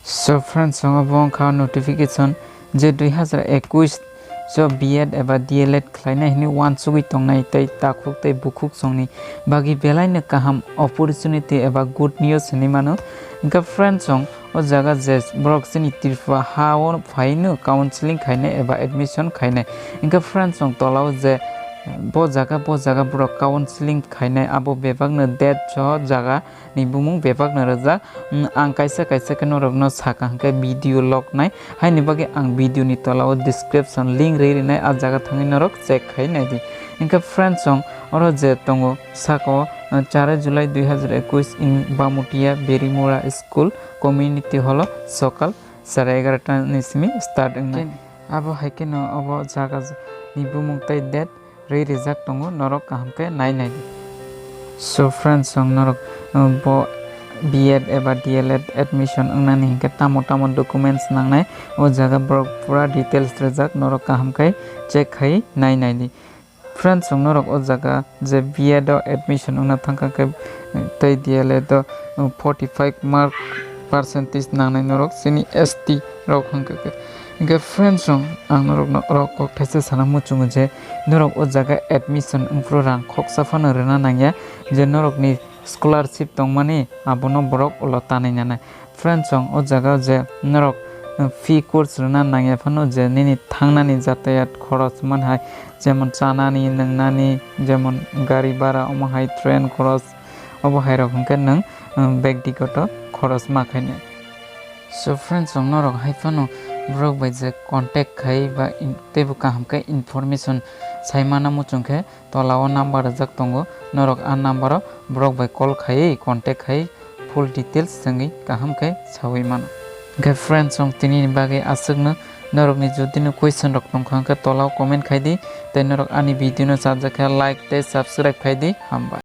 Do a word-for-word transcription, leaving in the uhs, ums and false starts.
So friends, chwng obo wngkha notification je dui hazar ekush so B Ed eba D L Ed khlainai hinwi uansugwi tongnai tei takhuk tei bukhuk chwngni bagwi belaino kaham opportunity eba good news hinwi mano. Hwnkhe friends, chwng o jaga je borok chini Tripura ha-o phaino counseling khainai eba admission khainai. Hwnkhe friends, chwng tolao je bo jaga, bo jaga borok counseling khainai abo bebakno date soho jaga ni bumung bebakno rwjak. Mm, ang kaisa kaisa khe norokno sakha hwnkhe video lognai, haini bagwi ang video ni tola o description link rwi rinai, a jaga thangwi norok check khai naidi. Hwnkhe friends, chwng oro je tongo saka o, uh, char July dui hazar ekush in Bamutia Berimura School Community Hall o sokal sare egarota ni simi start wngnai. Abo hai kheno obo jaga ni bumung tei date rwi rijak tongo, norok kaham khe nai nai di. So friends, chwng norok, uh, bo B Ed eba D L Ed admission wngnani hinkhe tamo tamo documents nangnai, o jaga borok pura details rijak, norok kaham khe check khai nai nai di. Friends, chwng norok o jaga je B Ed o admission wngna thangkha khe, uh, tei D L Ed o, uh, forty five mark percentage nangnai norok chini S T rok hwnkha khe. Hwnkhe friends, chwng ang norokno oro kok thaisa sana muchungo je norok o jaga admission wngphuru rang khoksa phano rwna nangya, je norokni scholarship tongmani abono borok ulo tanwi nanai. Friends, chwng o jaga je norok, uh, fee course rwna nangya phano je nini thangnani jatayat khoros manhai, jemon chanani, nwngnani, jemon gari bhara, omo hai train khoros, obo hai rok hwnkhe nwng, uh, bektigoto khoros ma khainai. So friends, chwng norok hai phano borok bai je contact khai ba in-, teibo kaham khe information sai mana muchung khe tola o number rijak tongo, norok a number o borok bai call khaiwi contact khai full details swngwi kaham khe saui mano. Hwnkhe friends, chwng tini ni bagwi aswkno, norokni jodi no question rok tongkha hwnkhe tola o comment khai di, tei norok ani video no chajak khe like tei subscribe khai di, hambai.